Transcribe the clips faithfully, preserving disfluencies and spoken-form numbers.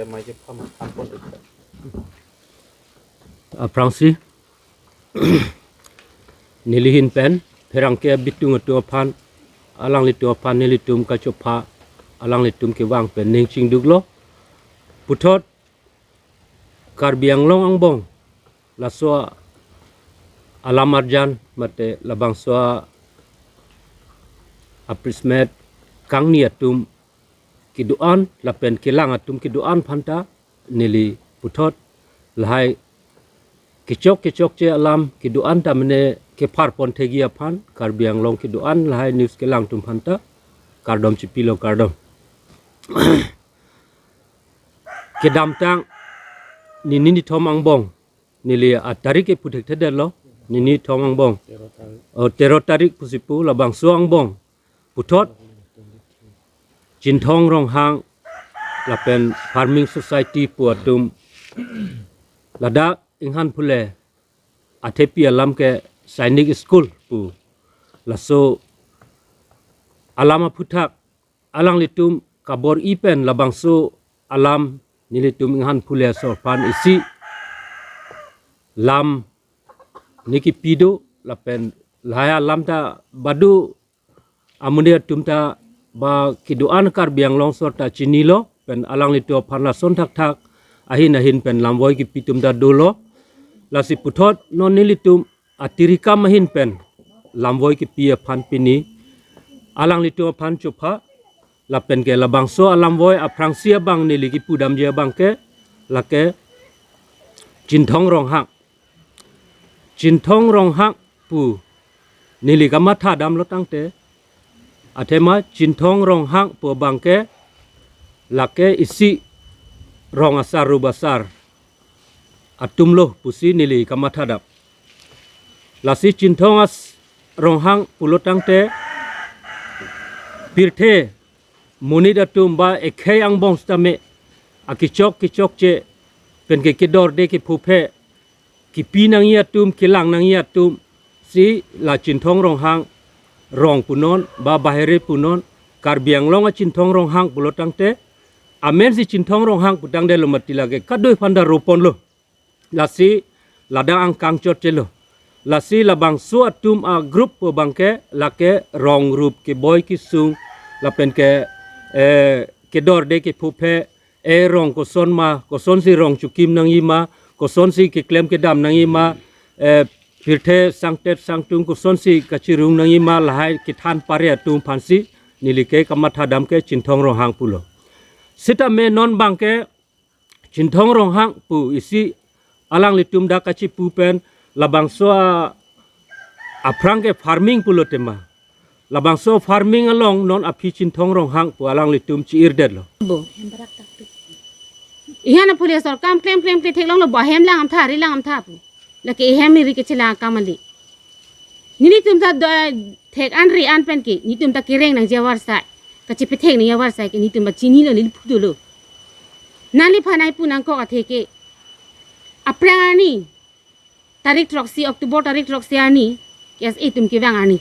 Mai ke pham pham pon dikta. Aphrangsi neli ahin pen pherangke abitung atum aphan, alanglitum aphan nelitum kachopha, alanglitum kevang pen ning chingduklo. Puthot Karbi Anglong angbong laso alam arjan mate labangso a-press meet kangni atum kedo-an lapen kelang atum kedo-an aphanta neli puthot lahai kechok kechokche alam kedo-an ta mane kephar pon thekji aphan Karbi Anglong kedo-an lahai news kelang atum aphanta kardom chipilo, kardom. Kedamtang nini nithom angbong, neli atarik ke puthek thedetlo, nini nithom angbong. O, tero tarik pusi pu, labangso angbong puthot Chinthong Ronghang lapen Farming Society pu atum ladak Inghan Phule athepi alam ke Sainik School pu, laso alam aphuthak alanglitum kabor-i pen labangso alam nelitum Inghan Phule asor aphan isi lam ne kipi do lapen lahai alam ta badu amonit atum ta ba kedo-an Karbi Anglong asor ta chinilo pen alanglitum aphan lason thakthak ahin ahin pen lamvoi kipi atum ta dolo. Lasi puthot non nelitum atiri akam ahin pen lamvoi kipi aphan pini alanglitum aphan chopha lapen ke labangso alamvoi aphrangsi abang neli kipudamji abang ke lake Chinthong Ronghang. Chinthong Ronghang pu neli kamathadamlo tangte, athema Chinthong Ronghang pu abang ke lake isi rong asar rup asar atumlo pusi neli kamathadam. Lasi Chinthong as Ronghang pulo tangte pirthe monit atum ba ekhei angbong sitame akechok kechokche pen ke kedorde kephuphe kipi nangji atum, kelang nangji atum si la Chinthong Ronghang rong punon ba bahere punon, Karbi Anglong a Chinthong Ronghang pulo tangte, amen si Chinthong Ronghang putangdetlo mati lake kadoi aphanta roponlo. Lasi ladak angkang chotchelo. Lasi labangso atum a group pu abang ke lake rong rup keboi kesung lapen ke, eh, kedorde kephuphe, eh, rong koson ma, kosonsi rong chukim nangji ma, kosonsi keklem kedam nangji ma, eh, pirthe sangtet sangtung kosonsi kachirung nangji ma, lahai kethan pare atum aphansi neli ke kamathadam ke Chinthong Ronghang pulo. Sitame non abang ke Chinthong Ronghang pu isi alanglitum dak kachipu pen labangso a-, aphrang ke farming pulo tema. Labangso farming along non aphi Chinthong Ronghang pu alanglitum chi-irdetlo. Bo, hem barak tak tu. Ihan a police or kam klem klem klem theklonglo, bo hem lang amtha, ri lang amtha pu. Lake ihem ri kechelang akam kali. Nelitum ta do thek an ri an pen ke, nelitum ta kereng nangji avarsai. Kachepethek nangji avarsai ke, nelitum ta chinilo, neli pudolo. Nangliphan nangpu nangkok athe ke. Aphrang arni, tarik throksi, October tarik throksi arni, S A atum kevang arni.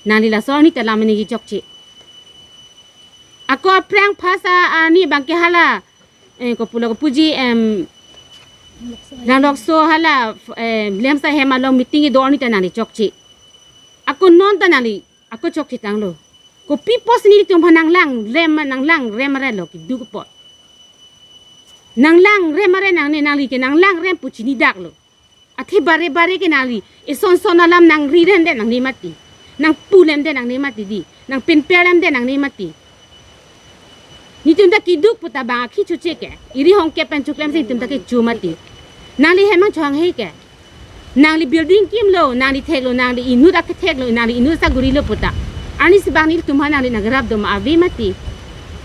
Nangli laso arni ta lam nangji chokche. Ako aphrang phasa arni abang ke hala, eh, kopulo kopuji, em, Ranglokso hala, em, Lemsa hem along meeting kedo arni ta nangli chokche. Ako non ta nangli, ako chokche tanglo. Kopi apotsi nelitum aphan nanglang rem, nanglang rem arelo keduk apot. Nanglang rem are nangne, nangli ke nanglang rem pu chinidaklo. Athe bare bare ke nangli, eson son alam nangri rem det nangne mati. Nangpu rem det nangne mati di. Nangpenper rem det nangne mati. Nelitum ta keduk puta bang akhi choche ke. Iri hong kep pen choklemsi nelitum ta kecho mati. Nangli hem nangchohang he ke. Nangli building kimlo, nangli theklo, nangli inut aketheklo, nangli inut sagurilo puta. Arnisi abang nelitum aphan nangli nangrap do ma ave mati.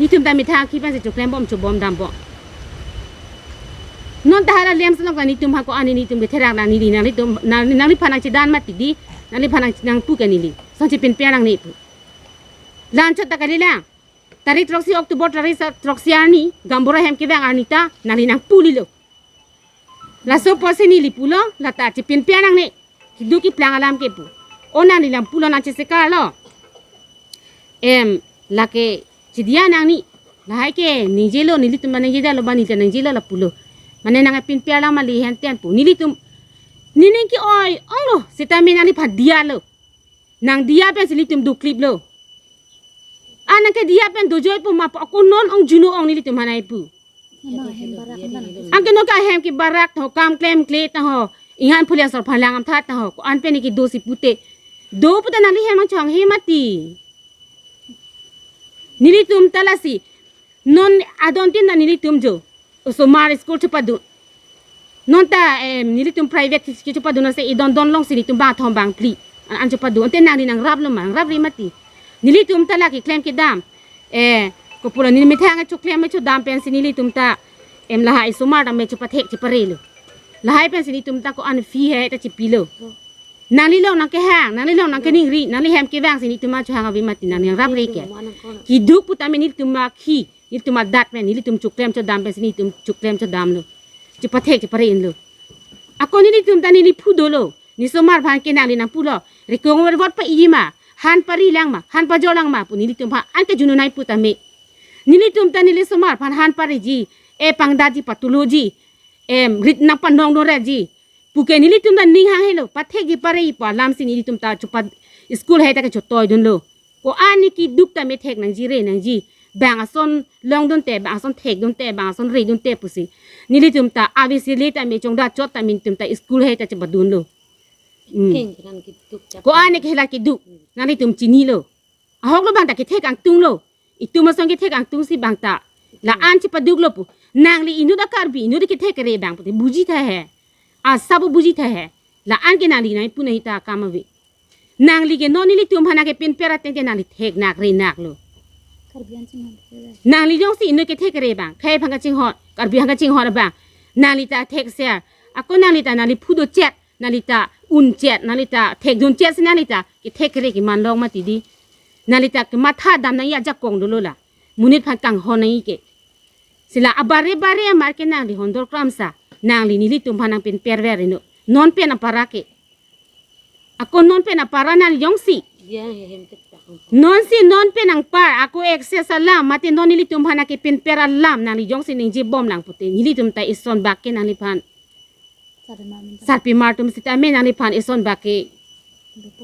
Nelitum ta methang akhi pensi choklem bom chobom dam bom. Non ta hala Lemsa along ta nelitum hako ani nelitum ketherak nangli di, nanglitum, nang, nangliphan nangchedan mati di, nangliphan nang, nangpu ke neli. Sonsi penper nangne pu. Lanchot ta kalilang. Tarik throksi October tarik sa, throksi arni, Gaonbura hem kevang arni ta, nangli nangpulilo. Laso apotsi neli pulo, lata chepenper nangne. Keduk keplang alam ke pu. O nangli nangpulo nangchesekarlo. Em, lake chediya nangne. Lahai ke ningjelo, nelitum nangjedetlo ba nelitum nangjelo lapulo. Mane nangpinper lang ma le henten pu. Nelitum nening ke-oi onglo, seta me nangliphan diya lo. Nangdiya pensi nelitum dokliplo. Anang ke diya pen dojoi pu ma pu ako non ong juno ong nelitum hanai pu. Anke non ke ahem ke barak taho, kam klemkle taho, inghan phulian sor phalang amthat taho, ko-an pen ke dosi pute. Do pute nangli hem angchong he mati. Nelitum ta lasi. Non adon tin na nelitum jo. Osomar school chepadun. Non ta em, nelitum private ke chepadun ase idon don longsi nelitum bang thom bang phli. An, an chepadun. Ante nangli nangraplo ma, nangrapre mati. Nelitum ta lake klem kedam. Eh, kopulo neli methang choklem me chodam pensi nelitum ta. Em, lahai osomar dam me chopathek cheparelo. Lahai pensi nelitum ta ko-an fee he ta chepilo. Nangli long nangkehang, nangli long nangkeningri, nangli hem kevangsi nelitum ma chohang ave mati, nangli nangrapre ke. Keduk putame nelitum ma khi, nelitum ma dat pen, nelitum choklem chodam pensi nelitum choklem chodamlo. Chepathek chepare-inlo. Ako nelitum ta neli phu dolo. Ne osomar aphan ke nangli nangpulo. Rikong vervot pa-iji ma, han pari lang ma, han pajor lang ma pu nelitum aphan anke jununai putame. Nelitum ta neli osomar aphan han pariji, e pangdakji, patuloji. Em, rit nangpanong dun reji. Puke nelitum ta ning hang helo, pathekji pare-i pu alamsi nelitum ta chopa school he ta ke chotoidunlo. Ko-an ne keduk tame thek nangji re nangji. Bang ason longdunte, bang ason thekdunte, bang ason redunte pusi. Nelitum ta avesile tame chongda chot tame nelitum ta school he ta chepadunlo. Hmm. Ko-an ne ke hela keduk. Nanglitum chinilo. Ahoklo bang ta kethek angtunglo. Itum asong kethek angtungsi bang ta. La-an chepaduklo pu. Nangli inut a-Karbi, inut kethek kere bang pute buji tha he. Asa pu buji tha he. La-an ke nangli nangpu nangji ta akam ave. Nangli ke non nelitum aphan nangkepinper ateng te nangli thek nak re naklo. Nangli jongsi inut kethek kere bang, khei aphan kachinghon, Karbi aphan kachinghon bang. Nangli ta thekser. Ako nangli ta nangli phu do chet, nangli ta un chet, nangli ta thekdun chet si nangli ta kethek kere keman long mati di. Nangli ta kematha dam nangji ajakong dolo la. Monit aphan kanghon nangji ke. Si la abare bare amar ke nangli hondor kramsa. Nangli nelitum aphan nangpinper ver ino. Non pen apara ke. Ako non pen apara nangli jongsi. Nonsi non pen angpar. Ako excess alam. Mate non nelitum aphan nangkepinper alam. Nangli jongsi ningjebom lang pute. Nelitum ta ison bak ke nangliphan. Sarpimar atum sitame nangliphan ison bak ke.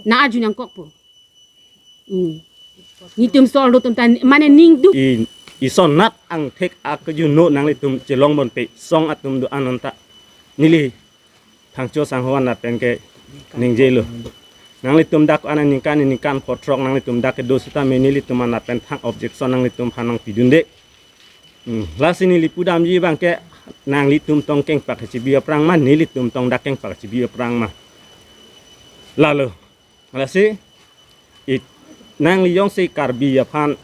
Nang-arju nangkok pu. Hmm. Netum solo atum ta mane ningduk. I, ison nat angthek akjuno nanglitum chelong bonpe song atum do-an anta. Neli Thangcho sangho anat pen ke ningjelo. Nanglitum dak anat ningkan ningkan photrok nanglitum dak kedo sitame nelitum anat pen thang objection nanglitum aphan nangpidunde. Hmm. Lasi neli pudamji bang ke nanglitum tong kengpak chibi aphrang ma, nelitum tong dak kengpak chibi aphrang ma. Lalo. Lasi, it, nangli jongsi Karbi aphan,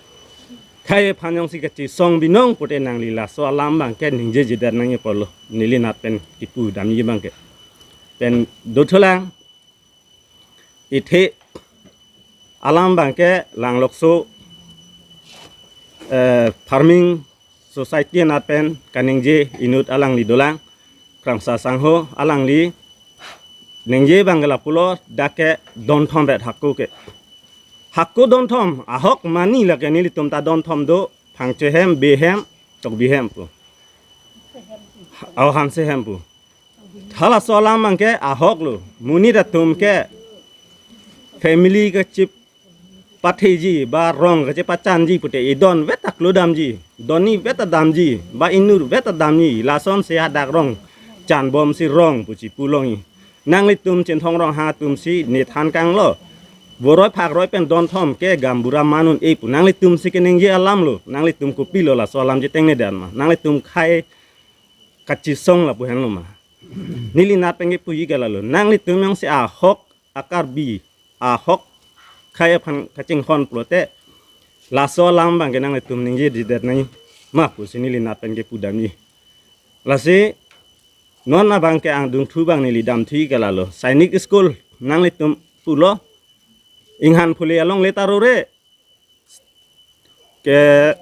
khei aphan jongsi kachisong binong pute nangli laso alam bang ke ningjejedet nangji apotlo. Neli nat pen kipudamji bang ke. Pen dothulang, ithe alam bang ke Langlokso, eh, farming society anat pen kaningje inut alangli dolang, Kramsa sangho alangli ningje bang ke lapulo dak ke don thom ret hako ke. Hako don thom, ahok mani lake nelitum ta don thom do, Phangcho hem, Bey hem, Tokbi hem pu. Au Hanse hem pu. Halaso alam bang ke ahoklo, monit atum ke family kechip patheji, ba rong kachepachanji pute idon vet ta klodamji, donni vet ta damji, ba inut vet ta damji, lasonsi hadak rong chanbomsi rong pu chipulongji. Nanglitum Chinthong Ronghang atumsi nethan kanglo. Boroi phakroi pen don thom ke gambura manun e pu. Nanglitumsi keningje alamlo. Nanglitum kopilo laso alam chetengnedet ma. Nanglitum khei kachisong lapu henlo ma. Neli nat pen kepuji ke lalo. Nanglitum jongsi ahok a-Karbi, ahok khei aphan kachinghon pulote, laso alam bang ke nanglitum ningjejedet nangji ma pusi neli nat pen kepudamji. Lasi non abang ke angdungthu bang neli damthu ke lalo. Sainik School nanglitum pulo, inghan phule alongle ta rore. Ke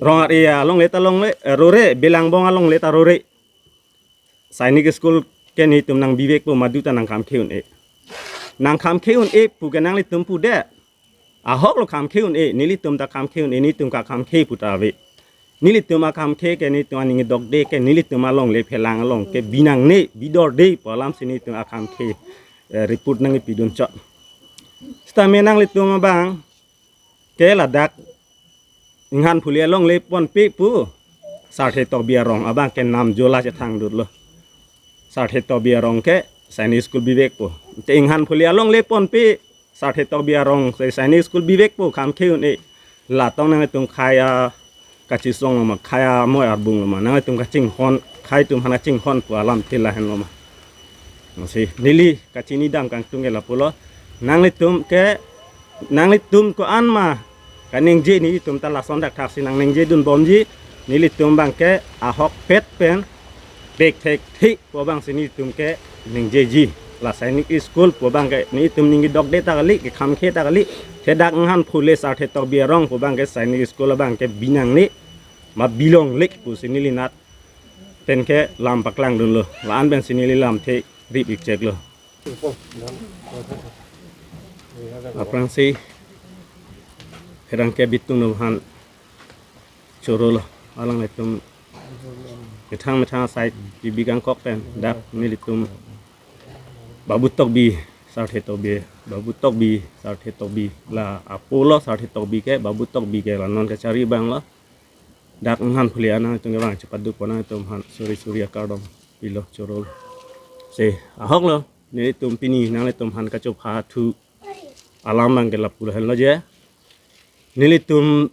Rong-ar-e alongle ta longle, eh, rore, Belangbong alongle ta rore. Sainik School ke netum nangbibe po, madu ta nangkhamkhe un-e. Nangkhamkhe un-e pu ke nanglitum pudet. Ahoklo khamkhe un-e, nelitum ta khamkhe un-e, netum kakamkhe pu ta ave. nelitum akam ke, ke nelitum aning dokde ke nelitum alongle phelang along ke binangne, bidorde pu alam si nelitum akam ke, eh, report nangpidun chot. Sitame nanglitum abang ke ladak Inghan Phule alongle ponpe pu Sarthe Tokbi arong abang ke namjo la chethang dutlo. Sarthe Tokbi arong ke Sainik School bivekpo. Te Inghan Phule alongle ponpe Sarthe Tokbi arong se Sainik School bivekpo, kam ke un-e. Latong nangtum khei akachisong lo ma, khei amoi arbung lo ma, nangtum kachinghon, khei atum aphan kachinghon pu alam te lahenlo ma. Lasi neli kachinidam kangtung ke lapulo. Nanglitum ke, nanglitum ko-an ma kaningje, nelitum ta lason thakthak si nangningje dunbomji. Nelitum abang ke ahokpet pen bek thek thik pu abang si nelitum ke ningjeji. La Sainik School pu abang ke nelitum ning dokde ta kali, kekhang khe ta kali. Te dak Inghan Phule Sarthe Tokbi arong pu abang ke Sainik School abang ke binangne ma bilongle pusi neli nat pen ke lam paklang dunlo. La-an pen si neli lamthe rip-ik cheklo. Aphrangsi pherangke Bitung Nuphan chorolo, alanglitum methang methang asai pibi kangkok pen dak nelitum Babu Tokbi Sarthe Tokbi, Babu Tokbi Sarthe Tokbi, la apo lo Sarthe Tokbi ke, Babu Tokbi ke la non kachari abang lo. Dak Inghan Phule anang atum ke bang chepaduk pon, nangtum aphan suri suri akardom pilo, chorolo. Se ahok lo, nelitum pini nanglitum aphan kachopha thu alam abang ke lapu lahenlo je. Nelitum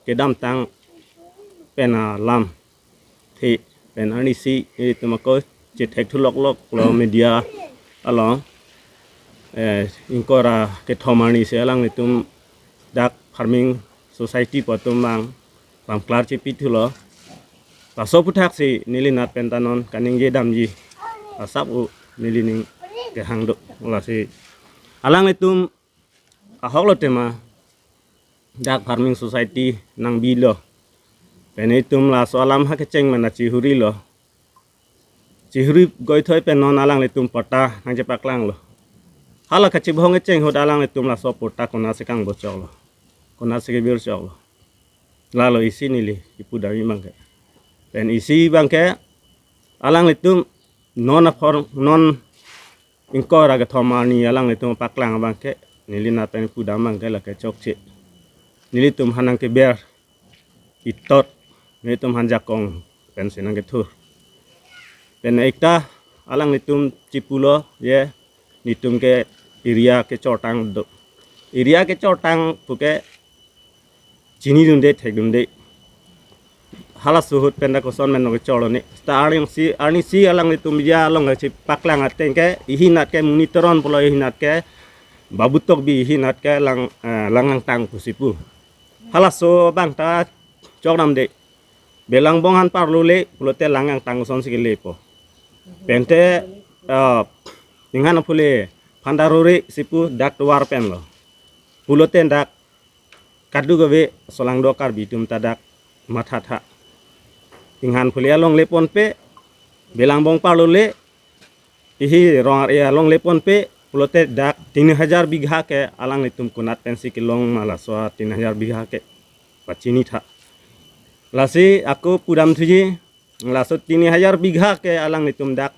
kedamtang pen alamthe pen arnisi nelitum ako chethek thu loklok lo media along. Eh, ingkoi ra kethom arnisi alanglitum dak farming society pu atum abang lamklar chepi thulo. Laso aphuthaksi neli nat pen ta non kaningje damji asap u neli ning kehang do. Lasi alanglitum ahok lo tema dak farming society nangbilo. Pen itum laso alam ha kecheng mana chihurilo. Chihuri goithoi pen non alanglitum patta nangchepaklang lo. Hala kachibhong kecheng ahut alanglitum laso patta konatsi kangbochok lo, konatsi kebirchok lo. Lalo isi neli kipudam abang ke. Pen isi abang ke alanglitum non aphor non ingkoi ra kethom arni alanglitum paklang abang ke neli nat pen pudam abang ke lake chokche. Nelitum aphan nangkeber itot, nelitum aphan jakong pensi nangkethur. Pen ekta alanglitum chipulo je, nelitum ke area kechortang do. Area kechortang puke chinidunde, thekdunde. Halaso ahut pen ta koson pen nangkechorlo ne. Ta arnisi, arnisi alanglitum media along kachepaklang ateng ke, ihi nat ke monitoron pulo, ihi nat ke Babu Tokbi, ihi nat ke Lang, eh, Lang Angtang pusi pu. Halaso abang ta chokdamde. Belangbong aphan parlule pulote Lang Angtang kosonsi kelepo. Pente, eh, Inghan Phule aphan ta rore si pu dak tovar pen lo. Pulote dak kadokave solangdo Karbi atum ta dak mathatha. Inghan Phule alongle ponpe, Belangbong parlule, ihi rong ar-e alongle ponpe, pulote dak tin hajar bigha ke alanglitum konat pensi kelong ma laso tin hajar bigha ke pachinitha. Lasi ako pudam thuji, laso tin hajar bigha ke alanglitum dak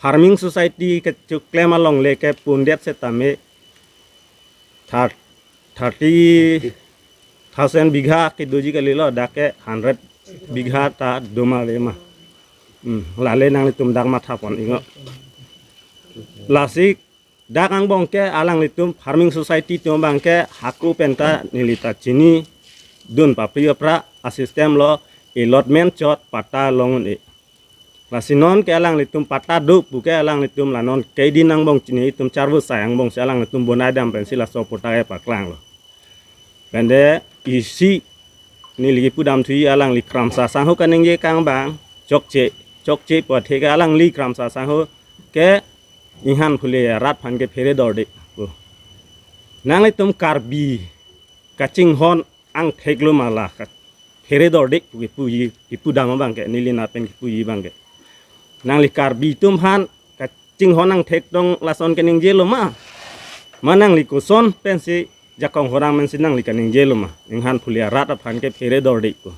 farming society kechoklem alongle ke pundet setame thir-, thirty thousand bigha kedoji kalilo, dak ke hundred bigha ta do ma ave ma. Hmm, lale nanglitum dak matha pon iknon. Lasi dak angbong ke alanglitum farming society atum abang ke hako pen ta neli ta chinidun papri papra asystem lo, allotment chot patta long un-e. Lasi non ke alanglitum patta do puke alanglitum la non keding angbong chini itum charvo sai angbong si alanglitum bonai dam pensi laso patta ke paklanglo. Pente isi neli kipudam thuji, alangli Kramsa Sangho kaningje kang abang chokche, chokche pu athe ke alangli Kramsa Sangho ke Inghan Phule arat aphan ke phere dorde pu. Nanglitum Karbi kachinghon angthek lo ma la ka phere dorde pu kipuji, kipudam abang ke, neli nat pen kipuji abang ke. Nangli Karbi atum aphan kachinghon angthek tong lason kaningje lo ma? Ma nangli koson pensi jakong horang men si nangli kaningje lo ma, inghan phuli arat aphan ke phere dor dik ko.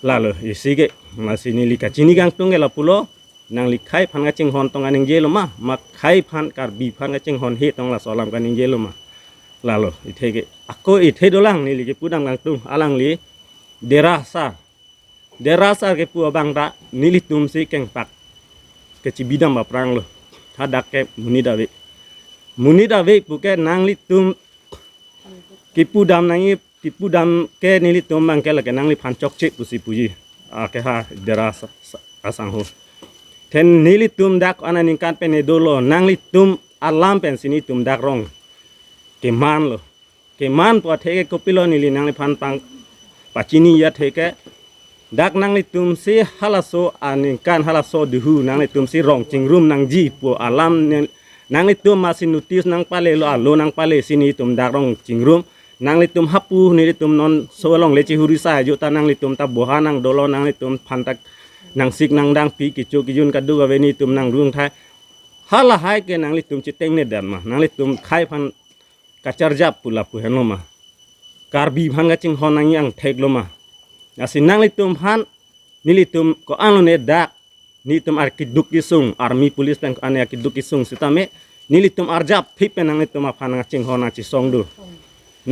Lalo isi ke, masi neli kachini kangtung ke lapulo, nangli khei aphan kachinghon tong kaningje lo ma, ma khei aphan Karbi aphan kachinghon he tong laso alam kaningje lo ma. Lalo ithe ke, ako ithe dolang neli kepudam kangtung, alangli Dera Sar. Dera Sar kepu abang ta nelitum si kengpak kachibidam aphrang lo. Hadak ke monit ave. Monit ave pu ke nanglitum kepudam nangji, kepudam ke nelitum abang ke lake nangliphan chokche pusi puji. Ake ha Dera Sa-, Sa-, asangho. Then nelitum dak aningkan pen dolo, nanglitum alam pensi nelitum dak rong keman lo. Keman pu athe ke kopilo neli nangliphan pang pachini ya athe ke. Dak nanglitum si halaso aningkan halaso duhu nanglitum si rong chingrum nangji pu alam ne-, nanglitum masi notice nangpale lo, alo nangpale si nelitum dak rong chingrum. Nanglitum hapu nelitum non so along le chihuri sa ajo ta nanglitum ta boha nang dolo, nanglitum aphan ta nangsik nangdang pi kecho kejun kaduk ave, nelitum nangrung thai. Halahai ke nanglitum chitengne dan ma, nanglitum khei aphan kacharjap pu lapu henlo ma, Karbi aphan kachinghon nangji angthek lo ma. Lasi nanglitum aphan nelitum ko-an lone dak, nelitum ar keduk kesung, army police pen ko-an ya keduk kesung sitame, nelitum arjap thip pen nanglitum aphan nangchinghon nangchisong do.